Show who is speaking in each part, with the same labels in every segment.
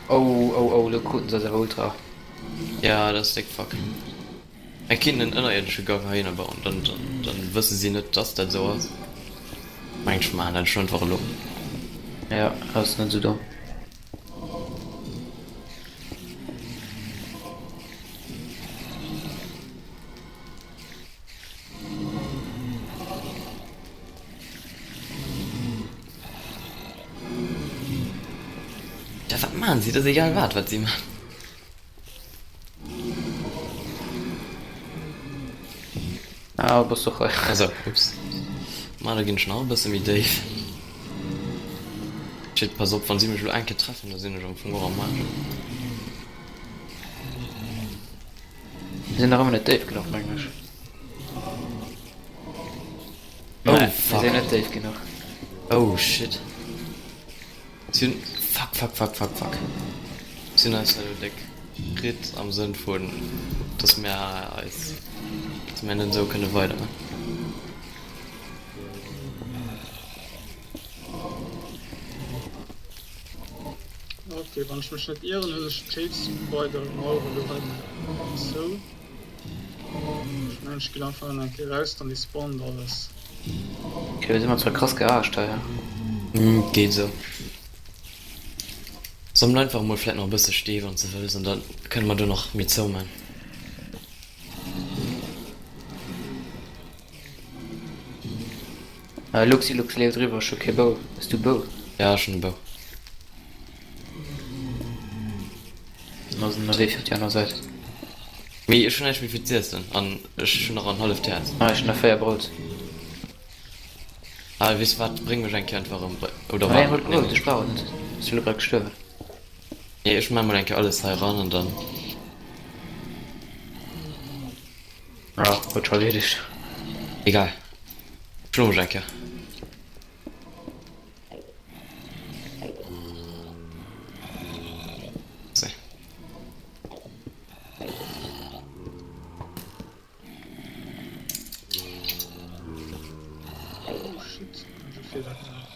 Speaker 1: Oh oh oh, lo kruten se eis awer ultra.
Speaker 2: Ja, dat ass déck fuck. Mir kinnten en ënnerierdesche Gang heihinner bauen, dann dann wësse si net dass dat esou ass. Mengt ech maachen dat schon einfach elo.
Speaker 1: Ja, ass net esou domm.
Speaker 2: Ja wat maan si? Dat ass egal wat wat si maan.
Speaker 1: Ah, bass och hei.
Speaker 2: Also, ups. Ma da ginn ech nach e bësse méi déif. Shit, pass op, wann si mech elo eng Kéier treffen, da sinn ech am Fong och am Aarsch.
Speaker 1: Mir sinn nach ëmmer net déif genuch, mengen ech.
Speaker 2: Oh,
Speaker 1: Nee, mir
Speaker 2: fuck.
Speaker 1: sinn net déif genuch.
Speaker 2: Oh, shit. Si hunn, fuck, fuck, fuck, fuck, fuck. Si hunn eis elo déck kritt am Sënn vun, dass mir eis, dass mir net esou kënne weiderman.
Speaker 3: Ok, wann ech mech net ieren hunn ech d'Cave Spider Mauer elo hei zou. Ech mengen ech ginn einfach nach eng Kéier raus, dann despawnt alles.
Speaker 1: Ok, mir si mer zwar krass gearscht hei.
Speaker 2: Geet esou. Sammel einfach emol vläit nach e bësse Stee wann s de wëlls an da kënne mer do nach méi zouman.
Speaker 1: Luxilux leeft eriwwer, ech hu kee Bou. Hues du Bou?
Speaker 2: Ja, ech hunn e Bou.
Speaker 1: Dann ass en ënnerwee fir op déi aner Säit.
Speaker 2: Mee ech hunn näischt méi fir z'iessen an ech hunn nach en halleft Häerz.
Speaker 1: Ah, ech hunn nach 4 Brout.
Speaker 2: Ah, weess wat, bréng mech eng Kéier einfach erëm bei, oder
Speaker 1: Nee,
Speaker 2: waart,
Speaker 1: huel
Speaker 2: nee,
Speaker 1: d'Brout, ech brauch et net. Ech si lo grad gestuerwen.
Speaker 2: Nee, ech maan mol eng Kéier alles hei eran an dann.
Speaker 1: Ah, huet scho erleedegt.
Speaker 2: Egal, schlo mech eng Kéier.
Speaker 3: Oh shit, ech hu Feeler gemaach.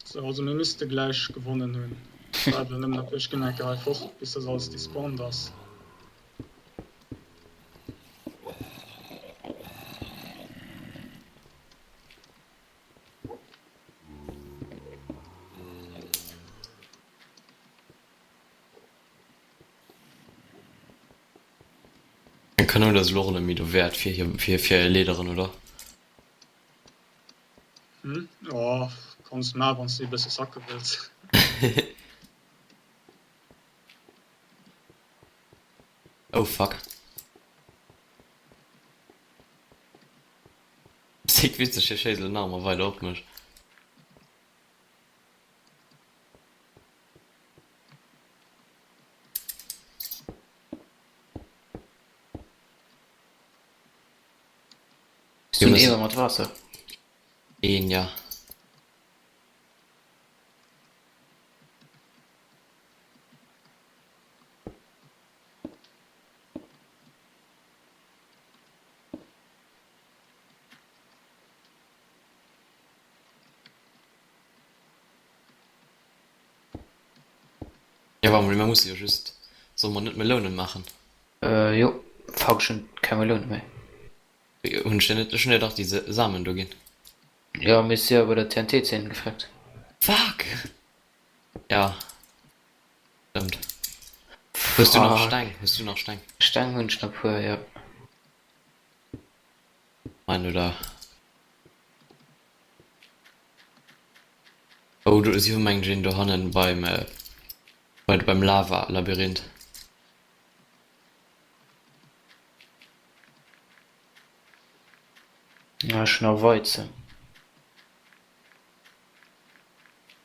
Speaker 3: So, also mir misste gläich gewonnen hunn. Ech waarden nëmmen op iech, ginn eng Kéier hei fort, bis dass alles despawned ass.
Speaker 2: Eng Kanoun ass elo och net méi dowäert fir hir fir hir Leaderen, oder?
Speaker 3: Hm, jo, kanns de maachen, wann s de e bësse sacke wëlls.
Speaker 2: Oh fuck. Sick witzeg, hie schéisst elo nach emol weider op mech.
Speaker 1: Hues du en Eemer mat Waasser?
Speaker 2: Een, ja. Ja warte mol, mir musse jo just, solle mer net Melounen maachen?
Speaker 1: Äh jo, fuck ech hunn keng Meloune méi.
Speaker 2: Hunn ech dir net, ech hunn dir dach déi Samen do ginn.
Speaker 1: Jo, mee si jo bei der TNT-Zeen gefreckt.
Speaker 2: Fuck! Ja, stëmmt. Hues du nach
Speaker 1: Fuck.
Speaker 2: Steng? Hues du nach Steng?
Speaker 1: Steng hunn ech nach puer, jo.
Speaker 2: Mein oder? Oh do si hu mengen ech een dohannen beim bei beim Lava Labyrinth.
Speaker 1: Ja ech hunn nach Weizen.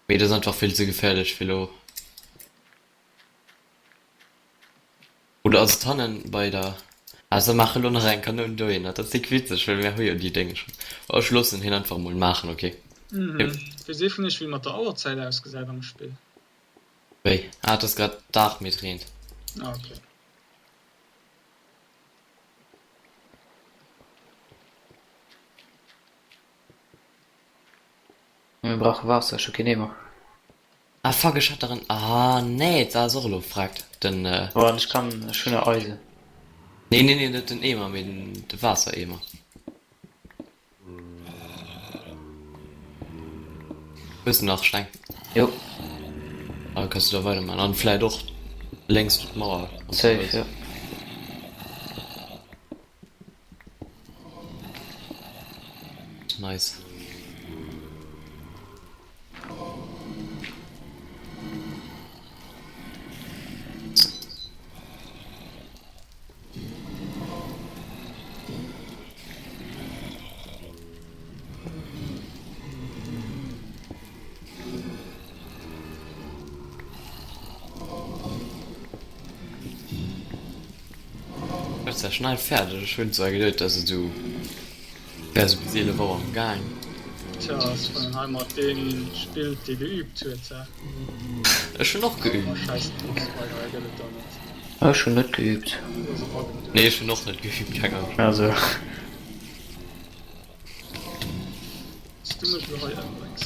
Speaker 2: Mee dat ass einfach vill ze geféierlech fir elo. Oder ass et hannen bei der. Also maach elo nach eng Kanoun dohinner, dat ass déck witzeg, well mär hu jo déi Dénge schonn. Oh, ech loossen hien einfach emol maachen, ok?
Speaker 3: Mhm. Weess ee vun iech wéi mat der Auerzäit ausgesäit am Spill?
Speaker 2: Wéi? Ah, et ass grad Dag, mee et reent.
Speaker 3: Ah, ok.
Speaker 1: Mir brauche Waasser, ech hu keen Eemer.
Speaker 2: Ah fuck, ech hat der en, ah nee, dat ass och elo frackt, den.
Speaker 1: Bon, ech kann, ech hunn e Eisen.
Speaker 2: Nee nee nee, net den Eemer, mee den de Waassereemer. Hues de nach Steng?
Speaker 1: Jo.
Speaker 2: Ah, kanns du da weiderman an vläit och lénks d'Mauer, wann s du
Speaker 1: Safe,
Speaker 2: wëlls.
Speaker 1: jo.
Speaker 2: Nice. Ech war schnell fäerdeg, ech hunn zwar geduet dass et esou wär sou bis 11 Auer am gaang.
Speaker 3: Tja, ass wann een hei mat deem spillt dee geübt huet, hä?
Speaker 2: Ech hunn och geübt.
Speaker 3: Oh scheiss Spider, hei gëtt et der net.
Speaker 1: Ech hunn net geübt.
Speaker 3: Do ass e Bug um
Speaker 2: Nee ech hunn och net geübt, keng Angscht.
Speaker 1: Also.
Speaker 3: Hues du mech elo hei ëmbréngs?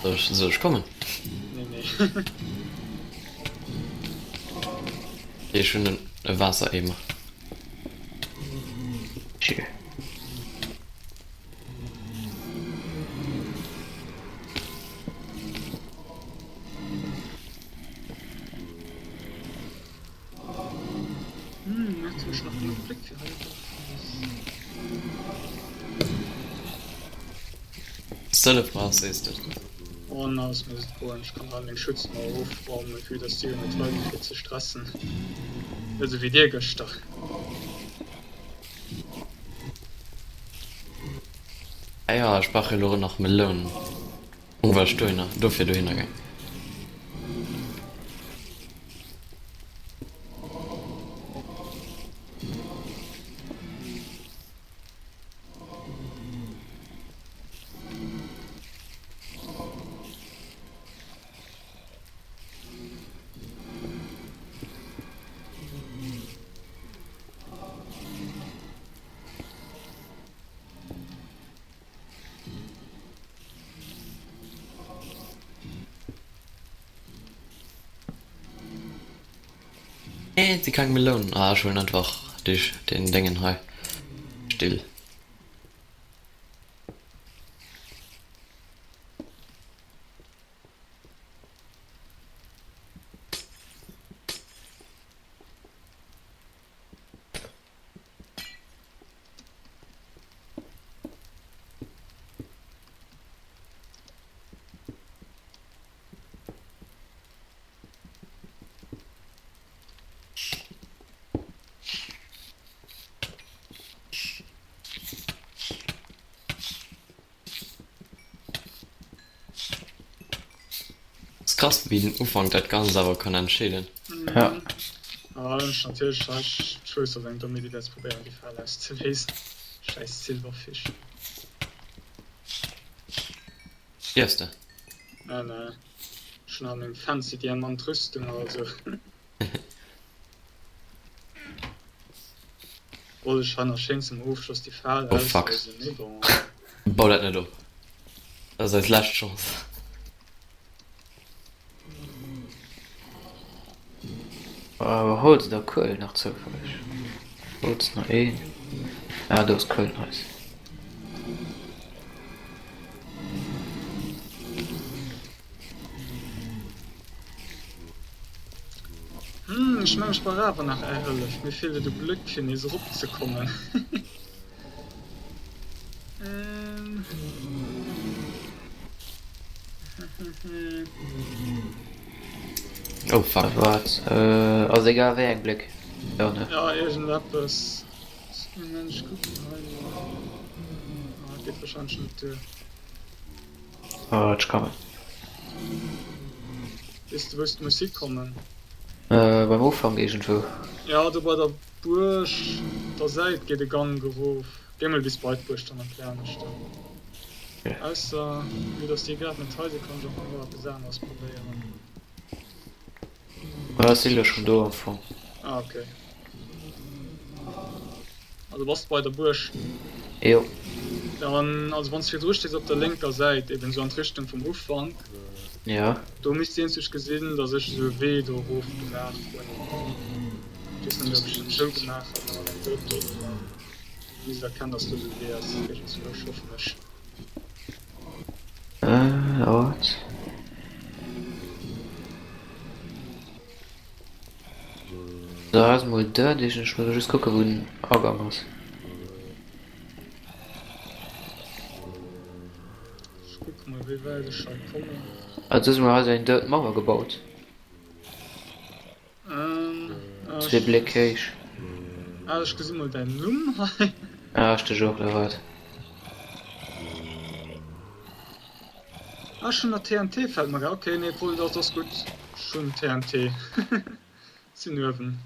Speaker 2: Soll ech, soll ech kommen?
Speaker 3: Nee, nee.
Speaker 2: Ech hunn en e Waassereemer.
Speaker 1: Tjö.
Speaker 3: Hm, jetzt hab ich noch genug Blick fir hei erof.
Speaker 2: Sëllef brauchs sees de.
Speaker 3: Oh na, ass mir net goen. Ech kann hei meng Schutzmauer ofraumen, vue dass déi jo net hei sinn fir ze stressen. Net esou wéi dir gëschter.
Speaker 2: Ah jo, ech brauch jo elo nach Melounen. Oh, war ech dohinner, dofir dohinner gaang. Nee, et si keng Melounen. Ah, ech huelen einfach déi, deen Déngen hei. Still. Ass krass wéi den Ufank dat Ganzt awer kann entscheeden.
Speaker 1: Ja.
Speaker 3: Ah, dann ech natierlech hei ech wousst dass eng domm Iddi dat ze probéieren déi Fal auszeléisen. Schäiss Silberfisch.
Speaker 2: Stierfs de?
Speaker 3: Nee nee, ech hunn nach meng fancy Diamant Rüstung also. Wollt ech hei nach schéin zum Ofschloss déi Fal
Speaker 2: Oh fuck.
Speaker 3: ausléisen, mee bon.
Speaker 2: Bau dat net op. Dat ass eis lescht Chance.
Speaker 1: Awer Holz oder Kuel nach zoufälleg? Holz nach een. Ah do ass Kuel, nice.
Speaker 3: Hm, ech mengen ech brauch awer nach är Hëllef, mir feelt et u Gléck fir nees erop ze kommen. Ähm.
Speaker 2: Oh fuck.
Speaker 1: Wat? Äh, ass egal wéi eng Bléck. Jo ne?
Speaker 3: Ja, iergendeppes. Moment, ech kucken hei mol. Ah, geet wahrscheinlech net duer.
Speaker 1: Oh, ech kommen.
Speaker 3: Weess de wou s de muss hikommen?
Speaker 1: Äh, beim Ufank iergendwou.
Speaker 3: Ja, do bei der. d'Buerg, op der Säit geet e Gank erof. Géi mol bis bei d'Buerg, dann erklären ech der. Ausser, vue dass déi grad net hei sinn, kann ech och nach elo eppes aneres probéieren.
Speaker 1: Ah, ech si lo schon do am Fong.
Speaker 3: Ah, okay. Also bass de bei der Buerg?
Speaker 1: Jo.
Speaker 3: Dann, also wann s de virdru stees op der lénker Säit, eben esou an d'Richtung vum Ufank.
Speaker 1: Ja.
Speaker 3: Do misst een sech gesinn, dass ech esou e Wee do erof gemaach hunn. Ech weess net méi, ob ech en zou gemaach hat mat engem Drëtt oder esou. Misst erkennen, dass do esou e Wee ass iergendzwousch, hoffen ech.
Speaker 1: Äh, wat? So, hei ass mol dat. Ech muss just kucken, wou den Agang ass.
Speaker 3: Ech kucke mol wéi wäit ech hei kommen.
Speaker 1: Also dës mol hei ass eng dirt Mauer gebaut. Zwee Bléck héich.
Speaker 3: Ah ech gesi mol däin Numm hei.
Speaker 1: Ah ech dech och, oder wat?
Speaker 3: Ah ech hunn nach TNT fällt mer grad, ok nee cool dat ass gutt, ech hunn TNT sinn uewen.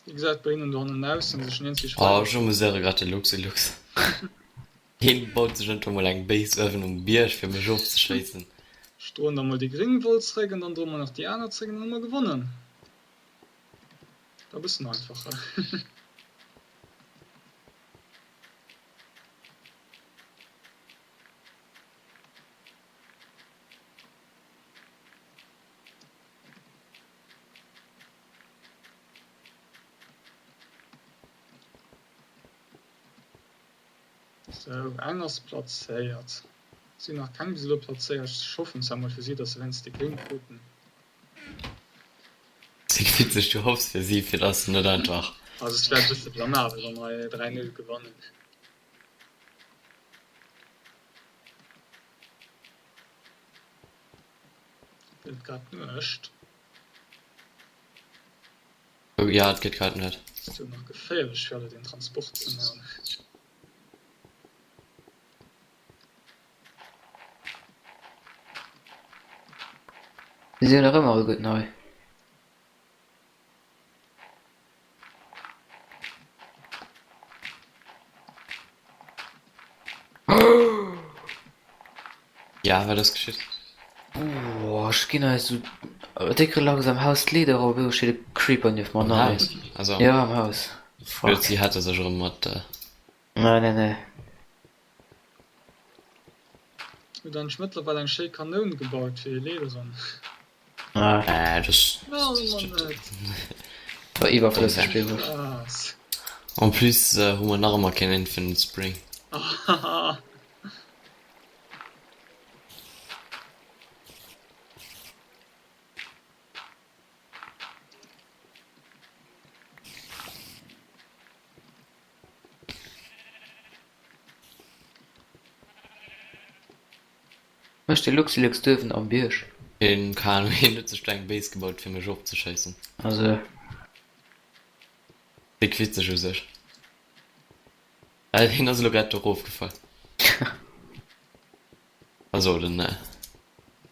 Speaker 3: Wéi gesat, bei hinnen dohannen aussen sech eenzeg
Speaker 2: Oh, ech amuséiere grad de Luxelux. Hien baut sech einfach mol eng Base uewen um Bierg fir mech ofzeschéissen.
Speaker 3: Ech droen da mol déi gréng Woll zréck an dann droe mer nach déi aner zréck an dann hu mer gewonnen. Da bëssen einfacher. Sou, eng ass plazéiert. Sinn nach keng bis elo plazéiert. Ech hoffen zwar mol fir si, dass se wéinst déi gréng kruten.
Speaker 2: Wéi witzeg, du hoffs fir si, fir dass se net einfach.
Speaker 3: Also et wär e bësse blamabel, wa mer 3, 0 gewannen. Gëtt grad Nuecht?
Speaker 2: Oh ja, et gëtt grad Nuet.
Speaker 3: Ass jo nach geféierlech fir alle deen Transport ze man.
Speaker 1: Si sinn nach ëmmer alleguerten hei.
Speaker 2: Ja, wat ass geschitt?
Speaker 1: Boah, ech ginn hei sou déck relax am Haus d'Leeder erop, elo steet e Creeper nieft mer.
Speaker 2: Am
Speaker 1: Nein.
Speaker 2: Haus? Also.
Speaker 1: Ja, am Haus.
Speaker 2: Fuck.
Speaker 1: Fuck.
Speaker 2: Si hätte sech erëm mat.
Speaker 1: Nee, nee, nee.
Speaker 3: Huet eigentlech mëttlerweil eng schéi Kanoun gebaut fir hir Leederen.
Speaker 1: Ah.
Speaker 2: Äh, das.
Speaker 1: War iwwerflësseg bewusst.
Speaker 3: Spaß.
Speaker 2: En plus äh, hu mer nach ëmmer keen Infinite Spring.
Speaker 1: Mécht de Luxilux duerwen am Bierg?
Speaker 2: Hien, keen Ahnung, hien huet sech do eng Base gebaut fir mech ofzeschéissen.
Speaker 1: Also.
Speaker 2: Déck witzeg u sech. Well hien ass elo grad do erofgefall. Also den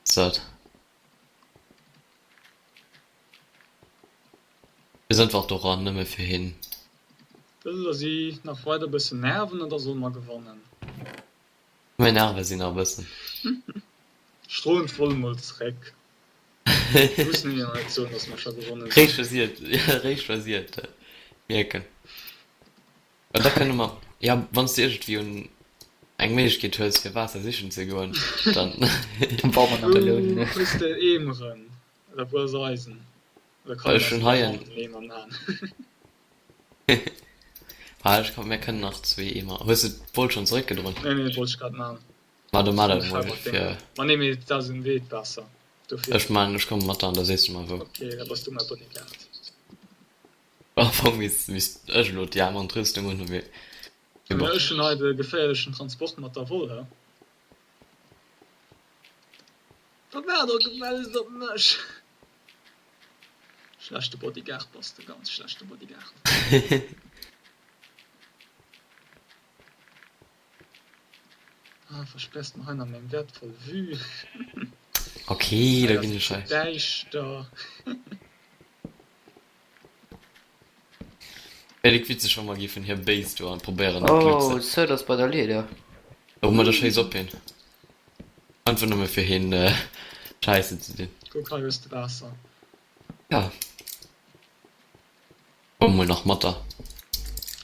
Speaker 2: Zert. Mir sinn einfach doran nëmme fir hien.
Speaker 3: Wëll der si nach weider bëssen nerven an da solle mer gewannen.
Speaker 2: Meng Nerve sinn nach e bëssen.
Speaker 3: Ech droen d'Woll mol zréck. Ech muss mir jo net soen, dass mer scho gewonnen hunn.
Speaker 2: Réischt wa si et, réischt wa si et mierken. An da kënne mer, jo, wann s de iergendwéi un eng Méiglechkeet hues, fir Waasser sichen ze goen, dann.
Speaker 1: Dann baue mer nach Melounen.
Speaker 3: Wou hues de Eemeren? Oder wou ass Eisen? Oder kann
Speaker 2: Ech
Speaker 3: een
Speaker 2: hunn hei
Speaker 3: einfach
Speaker 2: en.
Speaker 3: den Eemer man?
Speaker 2: Ah, ech kann, mir kënnen nach zwee Eemer. Hues de d'Woll schonn zeréckgedroen?
Speaker 3: Nee, nee, wollt ech grad man.
Speaker 2: Ma da mar dat emol fir.
Speaker 3: Ma nee, mee dat ass um Wee d'Waasser. Dofir.
Speaker 2: Ech man, ech komme mat der an da sees du mer wou.
Speaker 3: Ok, da bass du mäi Bodyguard.
Speaker 2: Am Fong misst, misst ech elo d'Diamantrüstung unhunn, mee
Speaker 3: Mä
Speaker 2: bon.
Speaker 3: ech hunn hei de geféierlechen Transport mat der Woll, hä? Da waart och gefällegst op mech. Schlechte Bodyguard bass de, ganz schlechte Bodyguard. Ah, versperrs mer hei nach meng wertvoll Vue.
Speaker 2: Okay, da ginn ech hei.
Speaker 3: Däischter.
Speaker 2: Wär déck witzeg wa mer géifen hir Base do an probéieren an d'Luucht
Speaker 1: Oh,
Speaker 2: ze.
Speaker 1: Sir ass bei der Leeder.
Speaker 2: Oh ma da schéiss op hien. Einfach nëmme fir hien Scheiße ze dinn.
Speaker 3: Kuck, hei hues de Waasser.
Speaker 2: Ja. Komm mol nach mat da.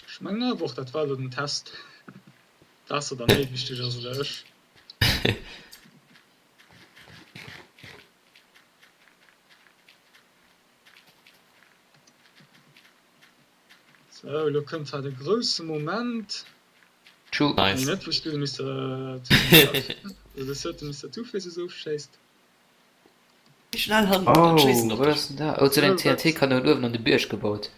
Speaker 3: Ech mengen awer och dat war elo den Test. D'Waasser da méi wichteg ass oder ech. Sou, elo kënnt hei de grousse Moment.
Speaker 1: Tschu.
Speaker 3: Nee,
Speaker 2: Nice.
Speaker 3: net wou s du de Mister Two, de Sir Mister Two-Faces ofschéisst.
Speaker 2: Méi schnell han, dann
Speaker 1: Oh,
Speaker 2: schéissen op
Speaker 1: wat
Speaker 2: dech.
Speaker 1: ass denn dat? Oh, et huet eng
Speaker 3: Sou, wat?
Speaker 1: TNT-Kanoun uewen an de Bierg gebaut.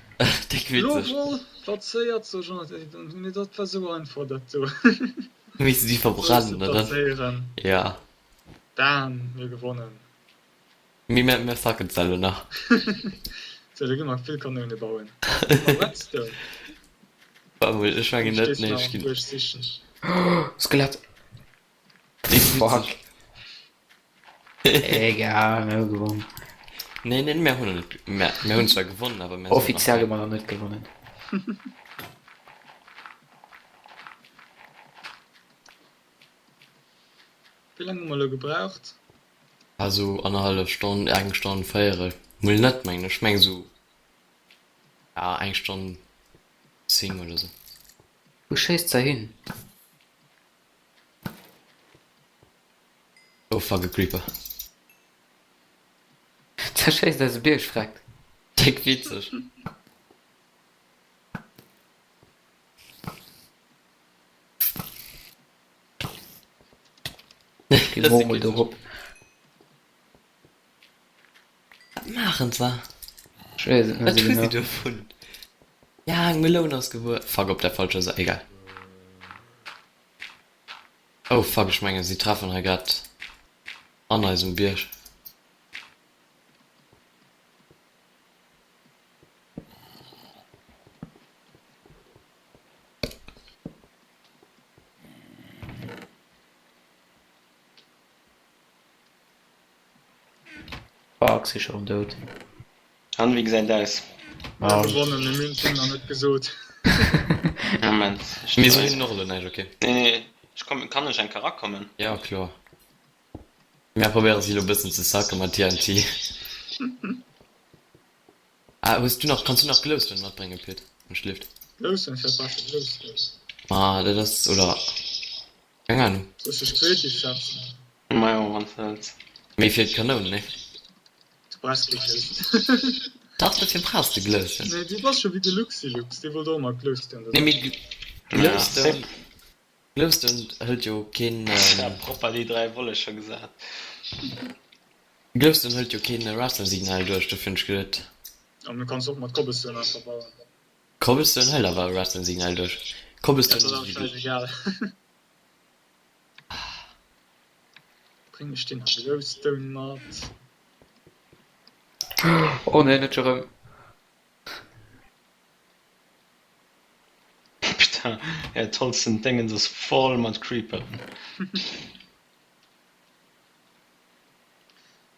Speaker 2: Déck
Speaker 3: Elo
Speaker 2: witzeg.
Speaker 3: voll plazéiert, sou Jonathan, mee dat war sou einfach dat do.
Speaker 2: Wéi se si
Speaker 3: Sou ze
Speaker 2: verbrennen, oder?
Speaker 3: plazéieren.
Speaker 2: Ja.
Speaker 3: Bam, mir gewonnen.
Speaker 2: Mee mir, mir sacken se elo nach.
Speaker 3: Sou, da gi mer vill Kanoune bauen. Gi mer Redstone.
Speaker 2: Warte mol, ech mengen
Speaker 3: Deen
Speaker 2: net,
Speaker 3: stees
Speaker 2: nee,
Speaker 3: nach
Speaker 2: ech
Speaker 3: am
Speaker 2: ginn.
Speaker 3: Buerg sichen.
Speaker 1: Skelett.
Speaker 2: Déck
Speaker 1: Fuck.
Speaker 2: witzeg.
Speaker 1: Egal, mir hu gewonnen.
Speaker 2: Nee, nee, mir hunn net, mir, mir hunn zwar gewonnen, awer mir sinn nach
Speaker 1: Offiziell hu
Speaker 2: keng.
Speaker 1: mer nach net gewonnen.
Speaker 3: Wéi laang hu mer elo gebraucht?
Speaker 2: Ah, sou annerhallef Stonn, eng Stonn, véierel. Mol net, mengen ech. Ech meng sou, ja, eng Stonn 10 oder sou.
Speaker 1: Wou schéisst se hin?
Speaker 2: Oh fuck, e Creeper.
Speaker 1: Se schéisst eis e Bierg, freckt.
Speaker 2: Déck witzeg.
Speaker 1: Ech gi
Speaker 2: Dat ass déck
Speaker 1: mol
Speaker 2: witzeg.
Speaker 1: dorop.
Speaker 2: Wat maachen se?
Speaker 1: Ech weess et net
Speaker 2: Wat
Speaker 1: esou
Speaker 2: hu si
Speaker 1: genau.
Speaker 2: dovun? Ja, eng Meloun ass gewuer. Fuck, op der falscher Säit. Egal. Oh fuck, ech mengen si treffen hei grad an eisem Bierg.
Speaker 1: Fuck, si scho rem dout.
Speaker 4: An wéi gesäit et aus?
Speaker 3: Mir hu gewonnen, mee mir hunn et hinnen nach net gesot.
Speaker 4: Moment, ech
Speaker 2: Mir soen hinnen och elo näischt, ok?
Speaker 4: Nee, nee, ech kommen, kann ech eng Kéier erakommen?
Speaker 2: Ja, kloer. Mär probéiere si elo bëssen ze sacke mat TNT. Ah, hues du nach, kanns du nach Glowstone matbréngen, Pit? Wann schlift.
Speaker 3: Glowstone, firwat brauchs de Glowstone?
Speaker 2: Ma dat ass, oder? Keng Ahnung.
Speaker 3: Soll ech dech creative setzen?
Speaker 4: Majo, wann s de wëlls.
Speaker 2: Mee fir d'Kanoun, ne?
Speaker 3: Du brauchs kee Glowstone.
Speaker 2: Dach, dofir brauchs de Glowstone.
Speaker 3: Nee, du bass scho wéi de Luxilux, dee wollt och ëmmer Glowstone.
Speaker 2: Nee, mee Glowstone, Glowstone hëlt jo keen.
Speaker 4: Ech hat propper déi 3 Wolle scho gesat.
Speaker 2: Glowstone hëlt jo keen Raster-Signal duerch, dofir hunn ech geduet.
Speaker 3: An du kanns och mat Cobblestone einfach bauen.
Speaker 2: Cobblestone hëlt awer e Redstone-Signal duerch.
Speaker 3: Dat
Speaker 2: Cobblestone
Speaker 3: ass
Speaker 2: ass
Speaker 3: awer
Speaker 2: ewéi.
Speaker 3: schäisegal. Bréng ech dir nach Glowstone mat?
Speaker 1: Oh nee, net scho rëm.
Speaker 4: Putain, äert holzen Déngens ass voll mat Creeperen.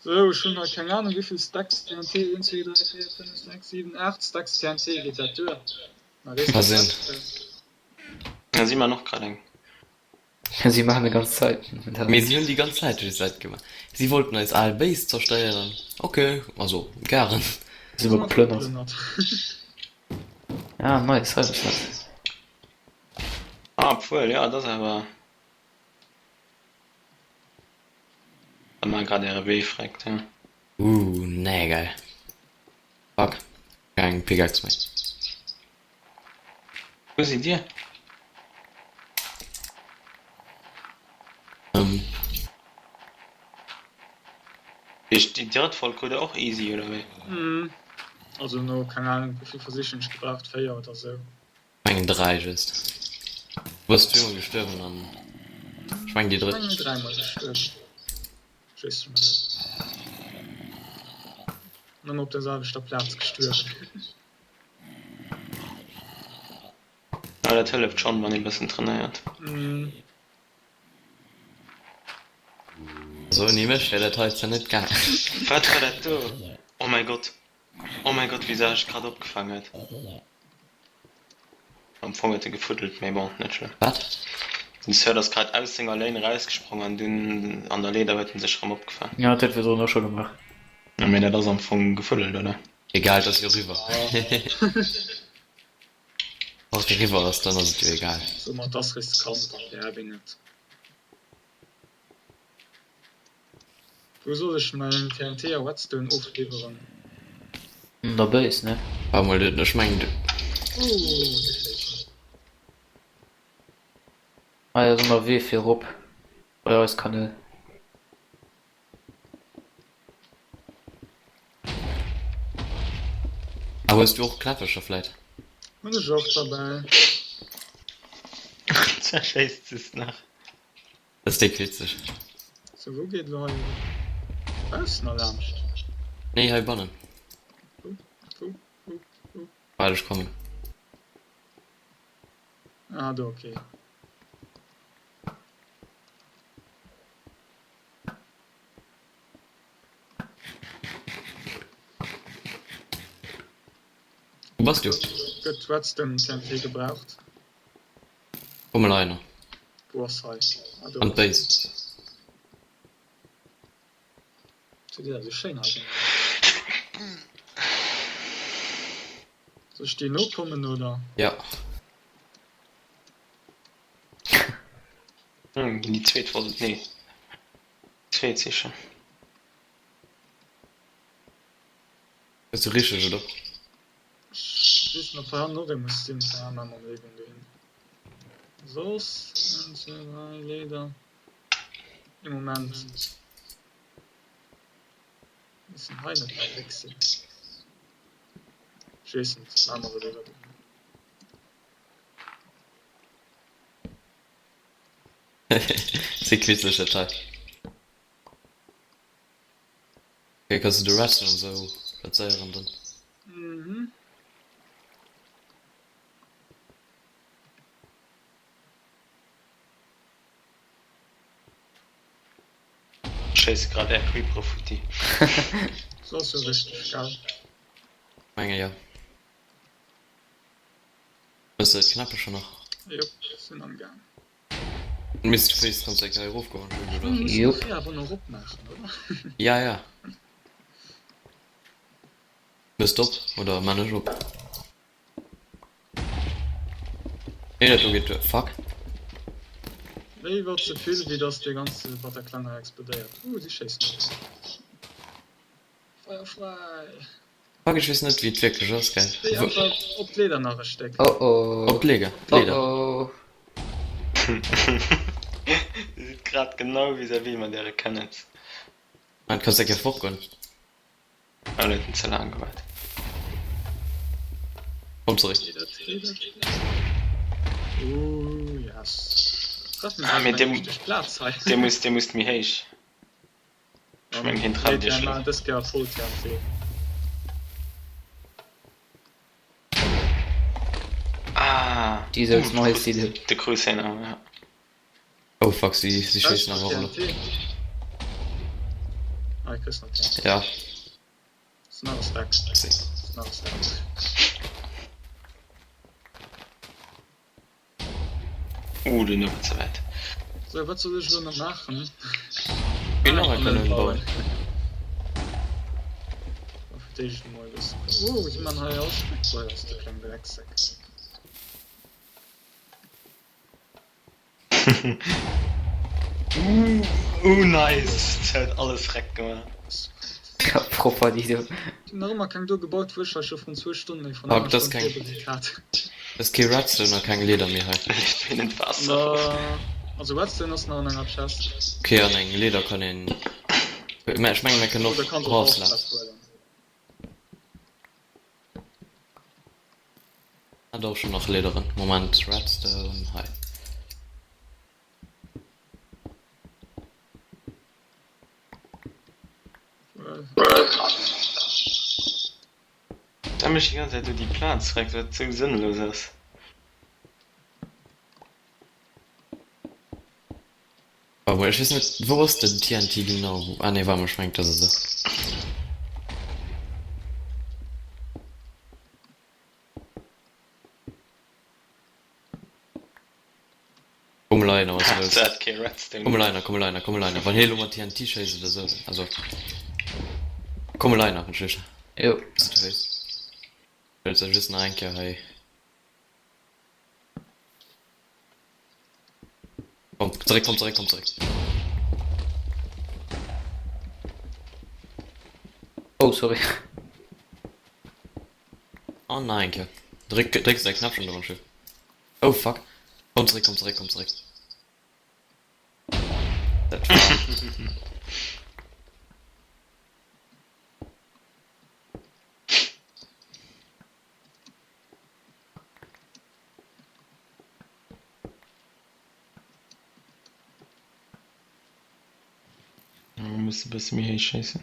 Speaker 3: Sou, ech hunn hei keng Ahnung wéivill Stacks TNT, 1, 2, 3, 4, 5, 6, 7, 8 Stacks TNT, geet dat duer? Na, dee
Speaker 2: Ka sinn.
Speaker 4: Da si mer och grad eng.
Speaker 1: Si maachen déi ganz Zäit dat.
Speaker 2: Mee si hunn déi ganz Zäit just dat gemaach. Si wollten eis al Base zerstéieren. Ok, also garen.
Speaker 1: Si hu geplënnert. Ah, nice, hei ass dat.
Speaker 4: Ah, obwuel, jo, et ass awer. Da maa grad äre Wee freckt he.
Speaker 2: Ooh nee geil. Fuck, keng Pickaxe méi.
Speaker 4: Wou sidd dir?
Speaker 2: Ähm.
Speaker 4: Déi drëtt Folg krut der och easy oder wéi?
Speaker 3: Mhm. Also no keng Ahnung wéivill Versich hunn ech gebraucht, 4 oder sou.
Speaker 2: Mengen 3 just. Du bass zweemol gestuerwen an ech mengen déi drëtt.
Speaker 3: Ech mengen dräimol gestuerwen. Ech weess net méi. Ëmmer op der selwechter Plaz gestuerwen.
Speaker 4: Ah, dat hëlleft schonn, wann ee bëssen trainéiert.
Speaker 2: Also ouni mech wär dat hei zwar net gaangen.
Speaker 4: Wat war dat do? Oh mäi Gott! Oh mäi Gott, wéi se sech grad opgefaang huet. Am Fong huet e gefuddelt, mee bon, net schlëmm.
Speaker 2: Wat?
Speaker 4: Den Third ass grad aus senger Lane erausgesprong an dunn an der Leeder huet en sech erëm opgefaang.
Speaker 1: Jo, dat huet virdrun och scho gemaach.
Speaker 4: Jo, mee dat ass am Fong gefuddelt, oder?
Speaker 2: Egal, et ass jo eriwwer. Wann et eriwwer ass, dann ass et jo egal.
Speaker 3: So, ma et ass riskant, dann däerf een net. Wou soll ech mäin TNT a Redstone ofliwweren?
Speaker 1: An der Base, ne?
Speaker 2: War mol den, ech mengen de.
Speaker 3: Ooh, déi schéissen.
Speaker 1: Hei ass ënnerwee fir erop bei eis Kanäl.
Speaker 2: Ah, hues du och Knäppecher vläit?
Speaker 3: Hunn ech och derbäi.
Speaker 4: Zerschéisst es nach.
Speaker 2: Dat ass déck witzeg.
Speaker 3: Sou, wou geet elo hei baussen erlaanscht?
Speaker 2: Nee, hei bannen.
Speaker 3: Wou? Wou? Wou? Wou?
Speaker 2: Waart, ech kommen.
Speaker 3: Ah, do, okay.
Speaker 2: Wou bass du?
Speaker 3: Gëtt Redstone TNT gebraucht?
Speaker 2: Komm mol heihinner.
Speaker 3: Wou ass hei? Ah, do
Speaker 2: An d'Base.
Speaker 3: Sou déi sou schéin hei gemaach. Soll ech dir nokommen oder?
Speaker 2: Ja.
Speaker 4: Hm, ginn déi zweet wollt et nee. Zweet sichen.
Speaker 2: Hues du richteg, oder?
Speaker 3: Ech weess net ob hei hannen och ee muss sinn. Keine Ahnung, maache mer emol ee Won dohin. Soss, 1, 2, 3, Leeder. Ee Moment. Missen hei net méi déck sinn. Ech weess net, maache mer e Leeder dohin.
Speaker 2: Sick witzeg dat hei. Ok, kanns du de Redstone an sou plazéieren dann?
Speaker 3: Mhm.
Speaker 4: Schéisse grad är Creepere futti.
Speaker 3: So ass jo richteg, gell?
Speaker 2: Menge jo. Hues de d'Knäppecher nach?
Speaker 3: Jop, sinn am Gaang.
Speaker 2: Misst fréistens eng Kéier erofgoen, oder?
Speaker 1: Jupp.
Speaker 3: Awer nach opmaachen, oder?
Speaker 2: Ja, ja. Mëss d'op, oder man ech op? Nee, dat do geet duer. Fuck.
Speaker 3: Léiwer ze vill, wéi dass dee ganze Bataclan hei explodéiert. Ooh, si schéissen op eis. Feier fräi!
Speaker 2: Fuck, ech weess net wéi et wierklech ass, gell?
Speaker 3: Déi einfach op d'Leeder nach e Stéck.
Speaker 1: Oh oh.
Speaker 2: Op d'Leger, d'Leeder.
Speaker 1: Oh oh.
Speaker 4: Dir sidd grad genau vis-à-vis mat äre Cannons.
Speaker 2: An kanns eng Kéier fortgoen.
Speaker 4: Ah, huet en ze laang gewaart.
Speaker 2: Komm zeréck.
Speaker 3: Geet et, geet et? Ooh, yes. Treffen
Speaker 4: Ah, mee
Speaker 3: eng
Speaker 4: dir,
Speaker 3: richteg Plaz hei.
Speaker 4: dir musst, dir musst méi héich. Ech mengen hien trefft iech elo.
Speaker 3: Dës Kéier voll TNT.
Speaker 4: Ah,
Speaker 1: Déi souz Mais déi do.
Speaker 4: de krus hien awer, ja.
Speaker 2: Oh fuck, si si schéissen awer och elo.
Speaker 3: Ah, ich kriss nach TNT.
Speaker 2: Ja.
Speaker 3: Sinn alles weg. Sinn alles weg.
Speaker 4: Uh, den awer ze wäit.
Speaker 3: Sou, wat soll ech elo nach maachen?
Speaker 2: Wéi nach eng Kanoun bauen.
Speaker 3: Fir d'éischt emol e bëssen. Oh, si man hei all Stéck bei eis, déi kleng Drecksäck.
Speaker 4: Uh, uh, nice! Se huet alles freck gemaach.
Speaker 1: Propper déi do.
Speaker 3: Hunn nach ëmmer keng do gebaut, wou ech hei scho vrun zwou Stonnen eng vun
Speaker 2: Fuck,
Speaker 3: enger
Speaker 2: dat ass
Speaker 3: Stonn
Speaker 2: keng,
Speaker 3: virbereet hat.
Speaker 2: dat ass kee Redstone a keng Leeder méi hei.
Speaker 4: Leeft wéi en Waasser of.
Speaker 3: Also Redstone ass nach an enger Chest.
Speaker 2: Ok, an eng Leeder kann een, mä ech mengen mir kënnen
Speaker 3: Oder
Speaker 2: och
Speaker 3: kanns och
Speaker 2: Half
Speaker 3: Half
Speaker 2: Slabs.
Speaker 3: Slab huelen.
Speaker 2: Hat och schon nach Leederen. Moment, Redstone, hei.
Speaker 4: mech déi ganz Zäit u déi Plaz zeréck, wat sou sënnlos ass.
Speaker 2: Warte mol, ech weess net, wou ass den TNT genau? Ah nee, warte mol, ech mengen dat ass e. Komm Leiner, was los?
Speaker 4: Dat kee Redstone.
Speaker 2: Komm Leiner, komm Leiner, komm Leiner. Wann hie lo mat TNT schéisst oder sou, also komm Leiner, entschëllegt.
Speaker 1: Jo.
Speaker 2: Dass du weess. Wëlls de just nach eng Kéier hei. Komm zeréck, komm zeréck, komm zeréck.
Speaker 1: Oh, sorry.
Speaker 2: An nach eng Kéier. Dréck, drécks däi Knäppchen do, Schiff. Oh fuck. Komm zeréck, komm zeréck, komm zeréck. Dat war.
Speaker 4: Muss e bësse méi héich schéissen.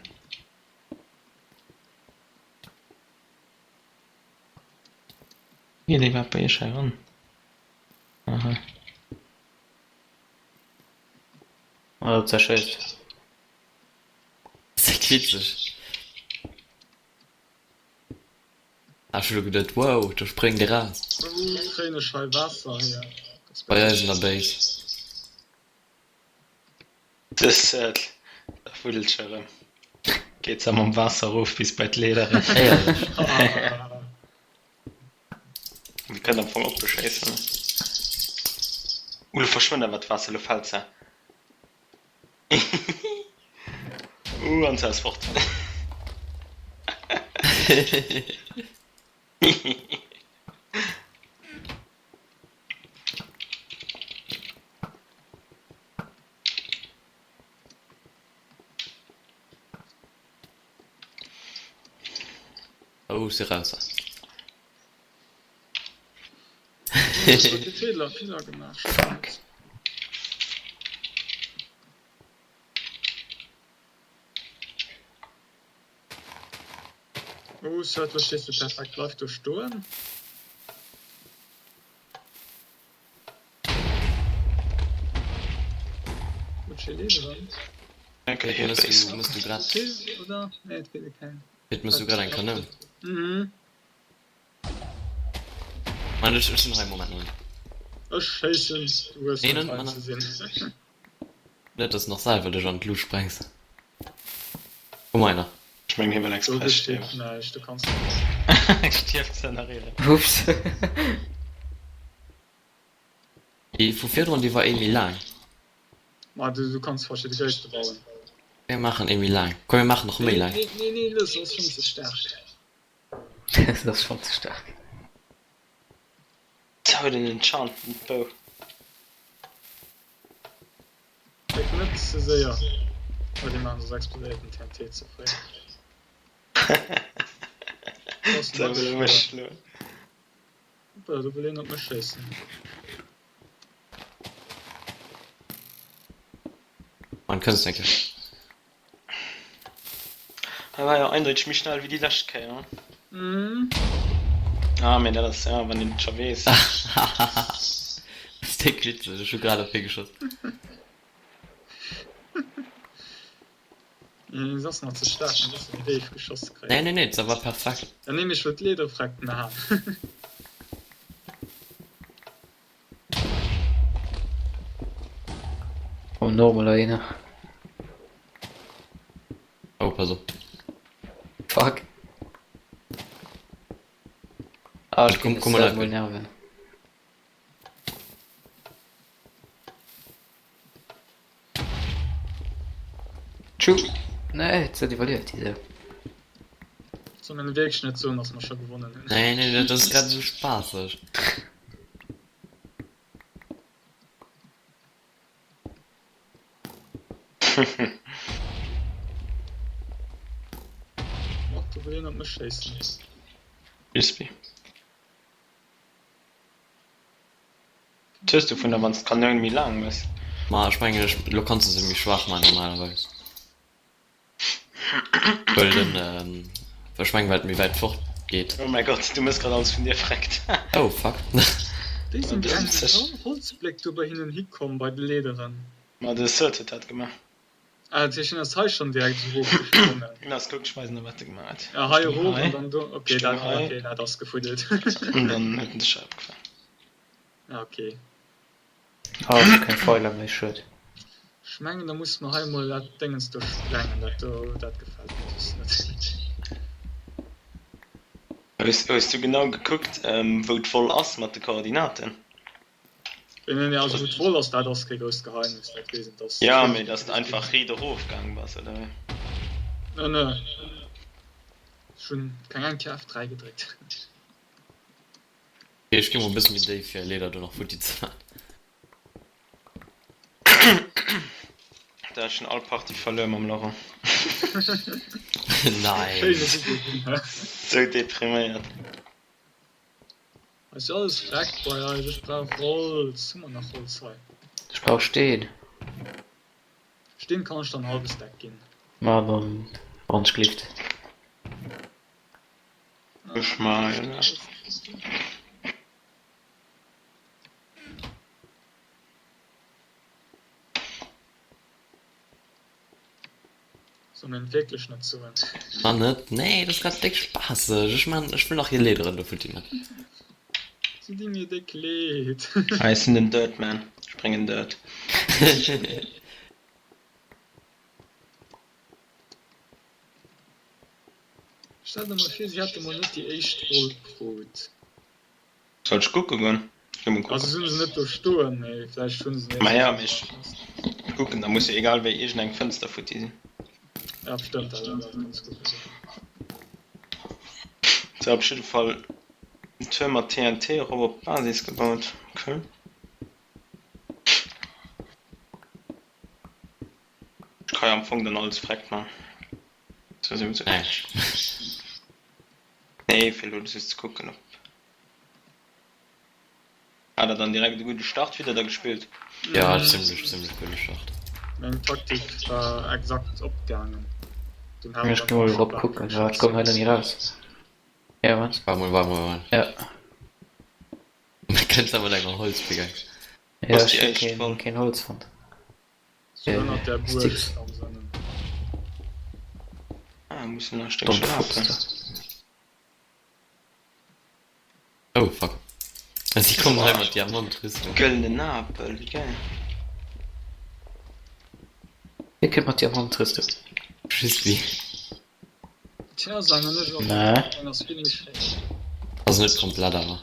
Speaker 4: Wéi geet ee iwwerhaapt bei iech hei eran? Aha.
Speaker 1: Ah, dat zerschéisst.
Speaker 2: Ass dat witzeg. Ah, ech hu lo geduet, wow, do spréngt e raus.
Speaker 3: Wou kréien ech hei Waasser hier?
Speaker 2: Bei eis an der Base.
Speaker 4: De Seth, da wuddelt scho rëm. Geet se mam Waasser erof bis bei d'Leederen.
Speaker 2: Éierlech?
Speaker 4: Dir kënnt am Fong opbeschéissen. Uh, lo verschwënnt awer d'Waasser, lo fält se. Uh, an se ass fort.
Speaker 2: Oh, ech si raus.
Speaker 3: Feeler, Feeler gemaach.
Speaker 1: Fuck.
Speaker 3: Oh, Sir, du stees du perfekt. Bleif do stoen. Gutt, schéi Leederen.
Speaker 2: Pit, mëss du, mëss du grad.
Speaker 3: Vill, oder? Nee, et feele keng.
Speaker 2: Pit, mëss du grad eng Kanoun?
Speaker 3: Mhm.
Speaker 2: Mann, ech, ech sinn hei, Moment, Moment.
Speaker 3: Ech schéissen, du hues
Speaker 2: Nee,
Speaker 3: net
Speaker 2: net,
Speaker 3: hei
Speaker 2: Mann.
Speaker 3: ze sinn.
Speaker 2: Net dass nach selwer dech an d'Luucht sprengs. Komm einer.
Speaker 4: Ech mengen hie well
Speaker 3: Do
Speaker 4: express
Speaker 3: besteet
Speaker 4: stierwen.
Speaker 3: näischt, du kanns net.
Speaker 4: Stierft ze ënnerreelen.
Speaker 1: Ups.
Speaker 2: Déi vu virdrun déi war ee méi laang.
Speaker 3: Ma du, du kanns verschidde Gréisste bauen.
Speaker 2: Mir maachen ee méi laang. Komm mir maachen nach méi
Speaker 3: Nee,
Speaker 2: laang.
Speaker 3: nee, nee, nee, looss, ass schonn ze staark.
Speaker 1: Dat ass schonn ze staark.
Speaker 4: Ze huet en Enchantment Bow.
Speaker 3: Dréck net ze séier, well déi maachen soss explodéiert den TNT ze fréi.
Speaker 4: Ze wëll e mech schloen.
Speaker 3: Hoppala, do wëll een op mech schéissen.
Speaker 2: Mann, kënns de eng Kéier?
Speaker 4: Hei war jo eindeuteg méi schnell wéi déi lescht Kéier. Ah mee dat ass ja wann een et scho weess.
Speaker 2: Ass déck witzeg, ech hu grad op hie geschoss.
Speaker 3: Se ass nach ze staark, e bësse méi déif geschoss ze
Speaker 2: Nee
Speaker 3: kréien.
Speaker 2: nee nee, dat war perfekt.
Speaker 3: Ja nee, mee ech wëll d'Leederfrecken haen.
Speaker 1: Oh normal Arena.
Speaker 2: Oh, pass op.
Speaker 1: Fuck. Ah, ich
Speaker 2: Komm,
Speaker 1: komm,
Speaker 2: komm
Speaker 1: komm
Speaker 2: mal
Speaker 1: mal
Speaker 2: rein.
Speaker 1: nerven. Tschu. Nee, jetzt hat iwwerlieft déi Sau.
Speaker 3: Soll mir wierklech net soen, dass mer scho gewonnen hunn?
Speaker 2: Nee, nee, dat ass grad esou spaasseg.
Speaker 3: Och, do wëll een op mech schéissen.
Speaker 4: Crispy. Wat hues du vun der wanns d'Kanoun méi laang mëss?
Speaker 2: Ma ech mengen ech lo kanns de se méi schwaach man normalerweis. Well den ech mengen well et méi wäit fort. Geet.
Speaker 4: Oh mäi Gott, du mëss grad alles vun dir freckt.
Speaker 2: Oh fuck.
Speaker 3: Wéi sinn déi engen Holzbléck do bei hinnen hikomm bei de Leederen?
Speaker 4: Ma de Sir huet dat gemaach.
Speaker 3: Ah, dat heescht, hien ass hei schonn direkt esou erofgesprongen?
Speaker 4: Lass kucken, ech weisen der wat e gemaach huet.
Speaker 3: Ja, hei erof an dann do. Okay, dat, okay, dat ass gefuddelt.
Speaker 4: An dann huet en sech hei opgefaang.
Speaker 3: Ah, okay.
Speaker 1: Ah, ech hu keng Feiler méi, schued.
Speaker 3: Ech mengen, da musse mer hei emol dat Déngens do sprengen. Dat do, dat gefält mir just net.
Speaker 4: Hues du genau gekuckt, wou d'Woll ass mat de Koordinaten?
Speaker 3: Nee, nee, nee, also wou d'Woll ass, dat ass kee grousst Geheimnis, dat weess een, dass.
Speaker 4: Jo, mee dass de einfach riit erof gaang bass, oder wéi?
Speaker 3: Nee, nee, ech hunn keng eng Kéier F3 gedréckt.
Speaker 2: Ok, ech gi mol e bësse méi déif fir Leeder do nach futti ze man.
Speaker 4: Da ech schon all Partie verluer mam Laurent.
Speaker 2: Nein.
Speaker 3: Schéine Video ginn, hä?
Speaker 4: Sou depriméiert.
Speaker 3: Ass jo alles dreck bei eis, ech brauch Holz, hu mer nach Holz hei?
Speaker 1: Ech brauch Steen.
Speaker 3: Steen kann ech der en halwe Stack ginn.
Speaker 1: Ma dann wann ech glift.
Speaker 4: Ech maachen.
Speaker 3: Soll een wierklech net soen.
Speaker 2: War net, nee, dat ass grad déck spaasseg. Ech man, ech wëll nach hir Leederen do futti man.
Speaker 3: Si di mir déck leed.
Speaker 4: Hei ech sinn den Dirt Man, ech bréngen Dirt.
Speaker 3: Stell der mol vir si hätte mol net déi éischt Woll krut.
Speaker 4: Soll ech kucke goen? Ech gi mol kucken.
Speaker 3: Also se hunn se net do stoen, mee vläicht hunn se
Speaker 4: Ma ja, mee ech kucken, da muss jo egal wéi iergend eng Fënster futti sinn.
Speaker 3: Ja stëmmt, dat ass ganz gutt gesot.
Speaker 4: Sou, op jidde Fall en Tuerm mat TNT erop op d'Basis gebaut. Ok. Ech ka jo am Fong dann alles freck man.
Speaker 2: Näischt.
Speaker 4: Nee, fir elo just ze kucken op. Hat der dann direkt e gudde Start wieder da gespillt?
Speaker 2: Ja, zimmlech, zimmlech gudde Start.
Speaker 3: Meng Taktik war exakt opgaangen. Den hat
Speaker 1: Ech gi mol erop kucken, wa ech kommen hei net méi raus. Ja, wat?
Speaker 2: Waart mol, waart mol, waart mol.
Speaker 1: Ja.
Speaker 2: Kënns awer mat enger Holzpickaxe.
Speaker 1: Ja, ech hu keen, keen Holz fonnt.
Speaker 3: Sou ënnert der Buerg am Sënne.
Speaker 4: Ah, muss nach e Stéckche lafen.
Speaker 2: Oh fuck. Si kommen hei mat Diamantrüstung.
Speaker 4: Gëllenen Apel, wéi gäil.
Speaker 1: Wie kënnt mat Diamantrüstung?
Speaker 2: Schissi.
Speaker 3: Tja, sangen ech och.
Speaker 1: Nee.
Speaker 3: Eng ass vill méi schéin.
Speaker 2: Ass net komplett awer.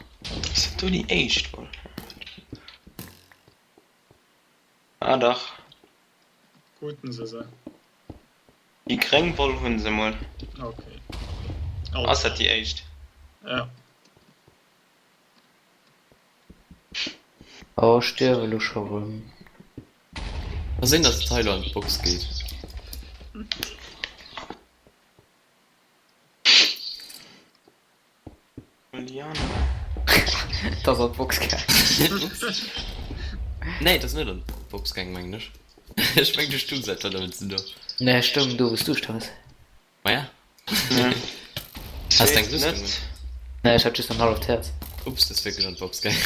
Speaker 4: Ass dat do déi éischt Woll? Ah dach.
Speaker 3: Kruten se se?
Speaker 4: Déi gréng Woll hunn se mol.
Speaker 3: Ok.
Speaker 4: Ass dat déi éischt?
Speaker 3: Ja.
Speaker 1: Oh ech stierwe lo scho rëm.
Speaker 2: Ka sinn dass d'Teil an d'Box geet.
Speaker 1: Et ass an d'Box gaang.
Speaker 2: Nee, et ass net an d'Box gaang, mengen ech. Ech mengen du stungs einfach nëmmen ze do.
Speaker 1: Nee, ech stoung do wou s du stoungs.
Speaker 2: Maja. Has de eng Rüstung un?
Speaker 1: Nee, ech hat just en halleft Häerz.
Speaker 2: Ups, dat ass wierklech an d'Box gaang.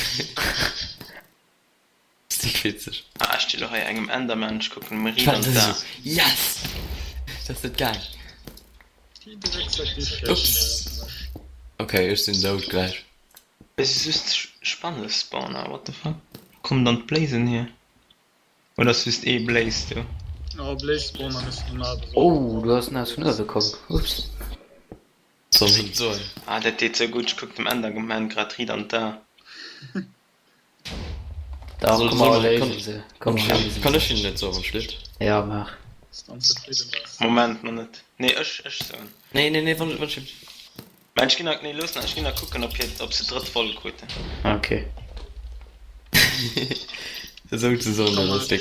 Speaker 2: Ass déck witzeg.
Speaker 4: Ah, ech sti lo hei engem Enderman, ech kucken em riit an d'A.
Speaker 2: Yes! Dat ass net gaang. Ups. Ok, ech sinn dout gläich.
Speaker 4: Hei si just Spannespawner, what the fuck? Wou kommen dann d'Bléisen hier? Oder ass just ee Blaze do?
Speaker 1: Oh, du ass nass vun uewe komm, ups.
Speaker 2: Soll ech et soen?
Speaker 4: Ah, dat deet sou gutt, ech kucken dem Enderman grad riit an d'A.
Speaker 1: Dach, komm mer léisen se. Komm mer léisen se.
Speaker 2: Kann ech hinnen net soen, wann schlitt?
Speaker 1: Ja, maach.
Speaker 4: Moment, nach net. Nee, ech, ech soen.
Speaker 2: Nee, nee, nee, wann, wann ech.
Speaker 4: Mä ech ginn nach, nee, looss nach, ech ginn nach kucken, ob hir, ob se d'drëtt Woll kruten.
Speaker 1: Ok.
Speaker 2: Esou ze soen, dat ass déck.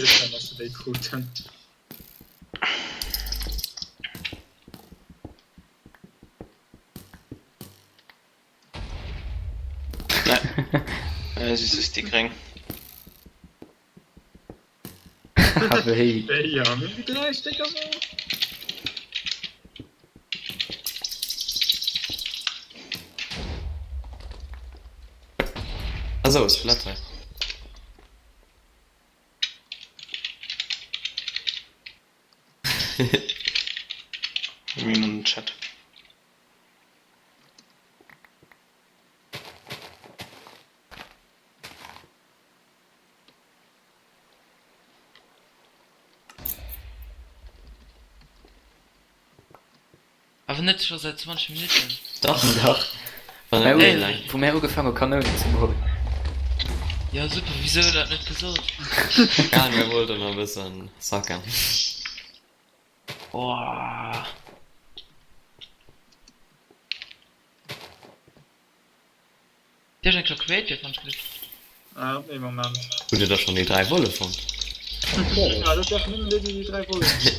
Speaker 4: Nee, si just déi gréng.
Speaker 1: Wéi?
Speaker 2: Ass awer e Skelett hei.
Speaker 4: Mir hunn an den Chat.
Speaker 5: Awer net scho säit 20 Minutten.
Speaker 2: Dach.
Speaker 1: Dach.
Speaker 2: War net méi laang.
Speaker 1: Wou mär ugefaang hu Kanounen ze molen.
Speaker 5: Jo super, wisou huet der dat net gesot?
Speaker 2: Egal, mir wollten nach e bëssen sacken.
Speaker 5: Boah. Dir huet eng scho Creative wann ech gelift.
Speaker 3: Ah, ee Moment.
Speaker 2: Hutt dir da schon déi 3 Wolle fonnt?
Speaker 3: Ja, dat däerfen nëmmen déi, déi déi 3 Wollen hunn.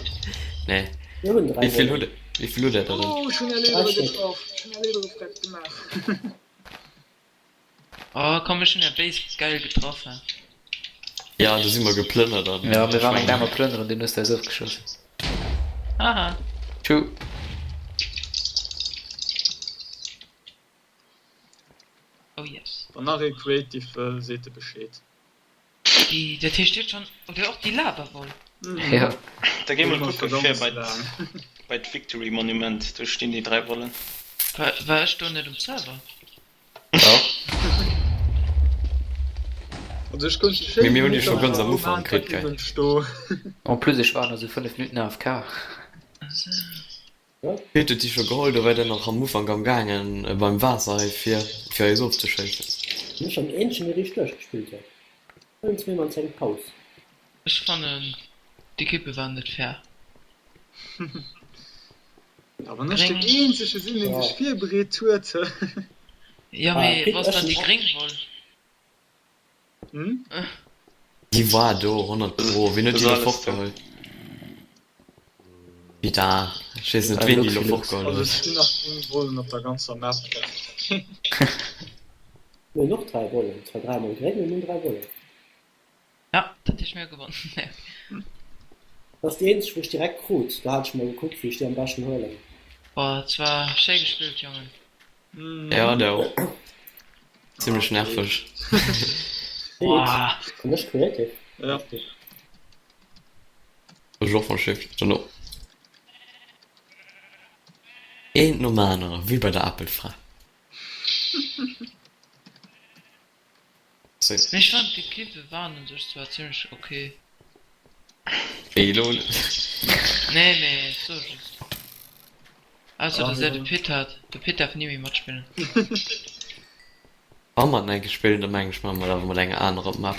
Speaker 2: Nee.
Speaker 6: Mir hunn 3
Speaker 2: Wéi vill
Speaker 6: Wollen.
Speaker 2: hutt, wéi vill hutt der der denn?
Speaker 3: Oh, ech hunn är
Speaker 6: 3
Speaker 3: Leadere
Speaker 6: Stéck.
Speaker 3: getraff. Ech hunn är Leadere prett gemaach.
Speaker 5: Oh komm, ech hunn är Base geil getraff he.
Speaker 2: Ja, do si mer geplënnert an
Speaker 1: Ja, mir waren eng Dame plënneren, dunn hues de eis ofgeschoss.
Speaker 5: Haha.
Speaker 1: Tschu.
Speaker 5: Oh yes.
Speaker 3: Wann nach ee Creative wëll, seet e Bescheed.
Speaker 5: Déi, dat heescht dir hutt schon, oder och déi Lavawoll?
Speaker 1: Jo.
Speaker 4: Da géi mol
Speaker 3: Déi
Speaker 4: kucke
Speaker 3: verdammt
Speaker 4: fir bei
Speaker 3: laang.
Speaker 4: bei d'Victory Monument, do stinn déi 3 Wollen.
Speaker 5: War, war ech do net um Server?
Speaker 1: Dach.
Speaker 3: Also ech konnt déi
Speaker 2: Mee
Speaker 3: schéin
Speaker 2: mir hunn déi scho
Speaker 3: Minutter
Speaker 2: ganz am
Speaker 3: awer
Speaker 2: Ufank kritt, gell?
Speaker 3: iwwens do.
Speaker 1: En plus ech war nach sou 5 Minuten AFK.
Speaker 5: Also.
Speaker 2: Pit huet déi scho geholl, do war der nach am Ufank am gaangen beim Waasser hei fir fir eis ofzeschéissen.
Speaker 6: Mech an eenzegen dee richteg duerchgespillt huet. Huelen zwee mol seng Paus.
Speaker 5: Ech fannen d'Equippe waren net fair.
Speaker 3: Ja, wann ech den
Speaker 5: Gréng.
Speaker 3: eenzege sinn deen sech virbereet huet.
Speaker 5: Jo
Speaker 6: Ah,
Speaker 5: mee
Speaker 6: Pit,
Speaker 5: wanns
Speaker 6: ech
Speaker 5: dann
Speaker 6: hunn
Speaker 5: déi
Speaker 6: och.
Speaker 5: gréng Woll.
Speaker 3: Hm?
Speaker 2: Déi war do 100 pro, wien huet
Speaker 4: Das
Speaker 2: déi
Speaker 4: ass
Speaker 2: elo
Speaker 4: alles do.
Speaker 2: fortgeholl? Putain, ech weess net wien déi elo fortgeholl
Speaker 3: Also et
Speaker 2: huet.
Speaker 3: stinn nach gréng Wollen op der ganzer Map.
Speaker 6: Mir hunn och 3 Wollen, zwar 3 mol gréng, mee mir hunn 3 Wollen.
Speaker 5: Ja, dat heescht mir hu gewonnen.
Speaker 6: Dat ass déi eenzeg wou ech direkt krut, do hat ech mol gekuckt wéi ech déi am beschten huelen.
Speaker 5: Boah, et war schéi gespillt Jongen.
Speaker 2: Ja, der och. Zimmlech nerveg.
Speaker 5: Boah.
Speaker 6: An ech creative.
Speaker 3: Ja.
Speaker 2: Ech och van Shift dono. Eent nom anere, wéi bei der Apelfra.
Speaker 5: Mee ech fannen d'Equippe waren un sech zwar zimmlech ok.
Speaker 2: Wéi elo?
Speaker 5: Nee mee ech soe just. Ausser dass är de Pit hat. De Pit därf ni méi matspillen.
Speaker 2: Wa mer den eng Kéier spillen, da mengen ech maache mer dat awer mat enger anerer Map.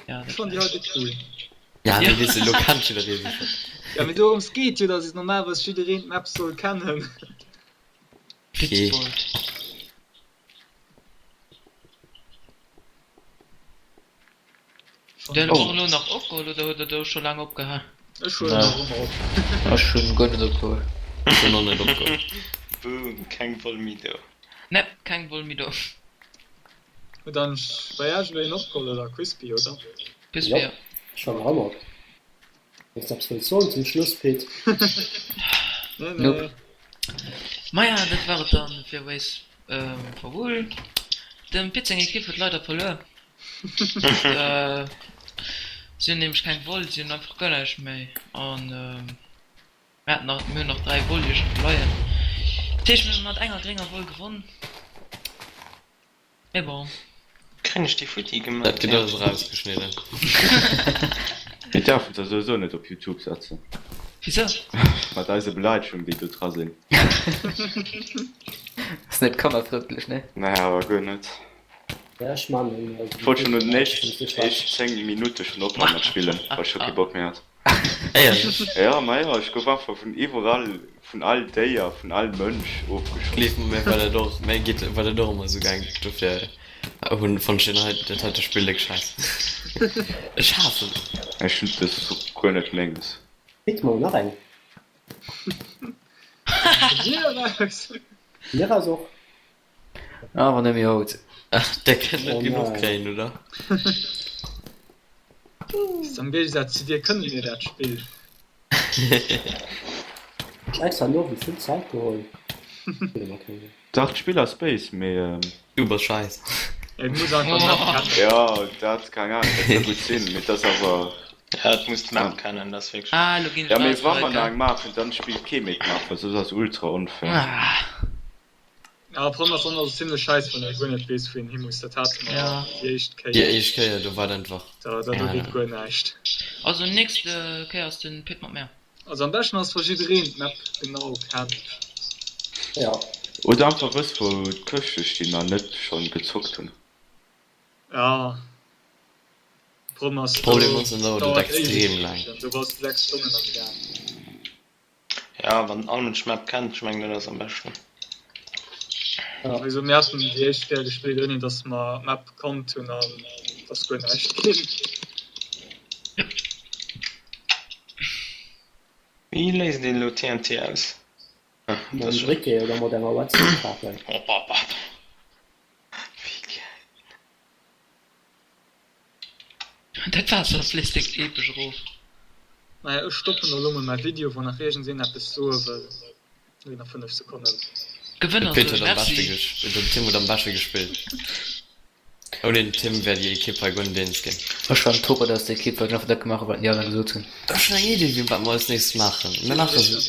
Speaker 5: Ja,
Speaker 3: Ech
Speaker 5: dat
Speaker 3: fannen déi
Speaker 5: wär.
Speaker 3: heite cool.
Speaker 2: Ja, mee weess de, elo kennt jidderee se schonn.
Speaker 3: Ja mee dorëms geet jo, dass et normalerweis jiddereen d'Map soll kennen.
Speaker 2: Okay.
Speaker 5: Blitzbolt. Den
Speaker 1: Oh.
Speaker 5: och elo nach opgeholl oder huet der do scho laang opgehal?
Speaker 3: Ech huelen nach ëmmer op.
Speaker 1: Ech hunn guer net opgeholl.
Speaker 2: Ech hunn och net opgeholl.
Speaker 4: Boom, keng Woll méi do.
Speaker 5: Ne, keng Woll méi do.
Speaker 3: Huet dann bei Iech elo een opgeholl oder Crispy oder?
Speaker 5: Crispy,
Speaker 6: Jo,
Speaker 5: jo.
Speaker 6: ech huelen nach ëmmer op. Wanns de eppes wëlls soen zum Schluss, Pit?
Speaker 3: Nee,
Speaker 1: Nope.
Speaker 3: nee.
Speaker 5: Maja, dat war et dann fir Race for Wool. Dem Pit seng Equipe huet leider verluer. Si hunn nämlech keng Woll, si hunn einfach guer näischt méi. An mir haten nach, mir hunn nach 3 Woll iergendwou leien. Dat heescht, mir hu mat enger grénger Woll gewonn. Mee bon.
Speaker 4: Kréien ech déi futti gemaach?
Speaker 2: Dat gëtt alles erausgeschnidden.
Speaker 7: Mir däerfen se souwisou net op Youtube setzen.
Speaker 5: Wisou?
Speaker 7: Mat eise Beleidegungen déi do dra sinn.
Speaker 1: Ass net kannerfrëndlech, ne?
Speaker 7: Nee awer guer net.
Speaker 6: Ja, ech man en.
Speaker 7: Ech wollt schon no den éischt éischt 10 Minutte schon ophalen mat spillen, well ech scho kee Bock méi hat.
Speaker 2: Éierlech?
Speaker 7: Jo, ma jo, ech gouf einfach vun iwwerall, vun all Déier, vun all Mënsch ofgeschoss.
Speaker 2: Gleef mer, mir war dat och, mir geet, war dat och ëmmer esou gaang. Dofir hunn, fannt ech deen hei, dat heite Spill déck scheiss. Ech haassen et.
Speaker 7: Ech hunn dës och guer net mengs.
Speaker 6: Pit, mol nach eng.
Speaker 3: Dir eraus!
Speaker 6: Mir eraus och.
Speaker 1: Awer net méi haut.
Speaker 2: Der kennt net
Speaker 6: Oh
Speaker 2: genuch
Speaker 6: nein.
Speaker 2: kréien, oder?
Speaker 3: Am Géigesaz zu dir kënne mir dat Spill.
Speaker 6: Ech extra no wéi vill Zäit geholl. Spille mer keng méi.
Speaker 7: Dach d'Spill ass béis, mee.
Speaker 2: Du bass scheiss.
Speaker 3: Et muss einfach d'Map kennen.
Speaker 7: Jo, dat, keng Ahnung, dat ka gutt sinn, mee et ass awer.
Speaker 4: Ja, et muss d'Map kennen, dat ass wierklech.
Speaker 5: Ah, elo ginn ech
Speaker 7: Ja, mee
Speaker 5: raus
Speaker 7: wa
Speaker 5: hei,
Speaker 7: mer nach
Speaker 5: gell.
Speaker 7: eng maachen, dann spillt kee méi d'Map, well soss ass ultra onfair.
Speaker 5: Ah.
Speaker 3: Ja, Problem ass dann, ass et zimlech schäiss, wann ee guer net weess, wou een hi muss. Dat hate mer
Speaker 5: Ja.
Speaker 3: déi éischt
Speaker 2: Déi
Speaker 3: Kéier.
Speaker 2: éischt Kéier, do war et einfach.
Speaker 3: Da, da, do geet guer näischt.
Speaker 5: Also nächst Kéier ass den Pit mat mär.
Speaker 3: Also am beschten ass wa jiddereen d'Map genau kennt.
Speaker 6: Ja.
Speaker 7: Oder einfach wësst wou d'Këschte stinn an net schonn gezockt hunn.
Speaker 3: Ja, Problem ass do
Speaker 2: Problem ass, dann dauert et
Speaker 3: dauert
Speaker 2: extrem
Speaker 3: éiweg
Speaker 2: laang.
Speaker 3: do bass de 6 Stonnen am Gaang.
Speaker 4: Ja, wann all Mënsch d'Map kennt, ech mengen dat ass am beschten.
Speaker 6: Ja.
Speaker 3: Also mir haten déi éischt Kéier gespillt ouni dass mer d'Map kannt hunn an et ass guer näischt ginn.
Speaker 4: Wéi léist een elo TNT aus? Ah, dat
Speaker 6: Mam
Speaker 4: ass schon.
Speaker 6: Briquet oder mat enger Redstone-Fackel.
Speaker 4: Op, op, op. Wéi geil.
Speaker 5: Dat Waasser fléisst déck epesch erof.
Speaker 3: Naja, ech stoppen elo mol mäi Video, wann nach iergendeen eppes soe wëll. Elo nach 5 Sekonnen.
Speaker 2: De
Speaker 5: Gewënner
Speaker 2: Pit
Speaker 5: soe
Speaker 2: huet am beschte
Speaker 5: Merci.
Speaker 2: gespillt, den Tim huet am beschte gespillt. Ouni den Tim wär déi Ekipp hei guer net eens ginn.
Speaker 1: Ech war den Topert aus der Ekipp, well ech einfach dat gemaach hu wat déi aner gesot hunn.
Speaker 2: Ech hunn eng Idee wéi wat mer als nächstes maachen. Mir maache sou.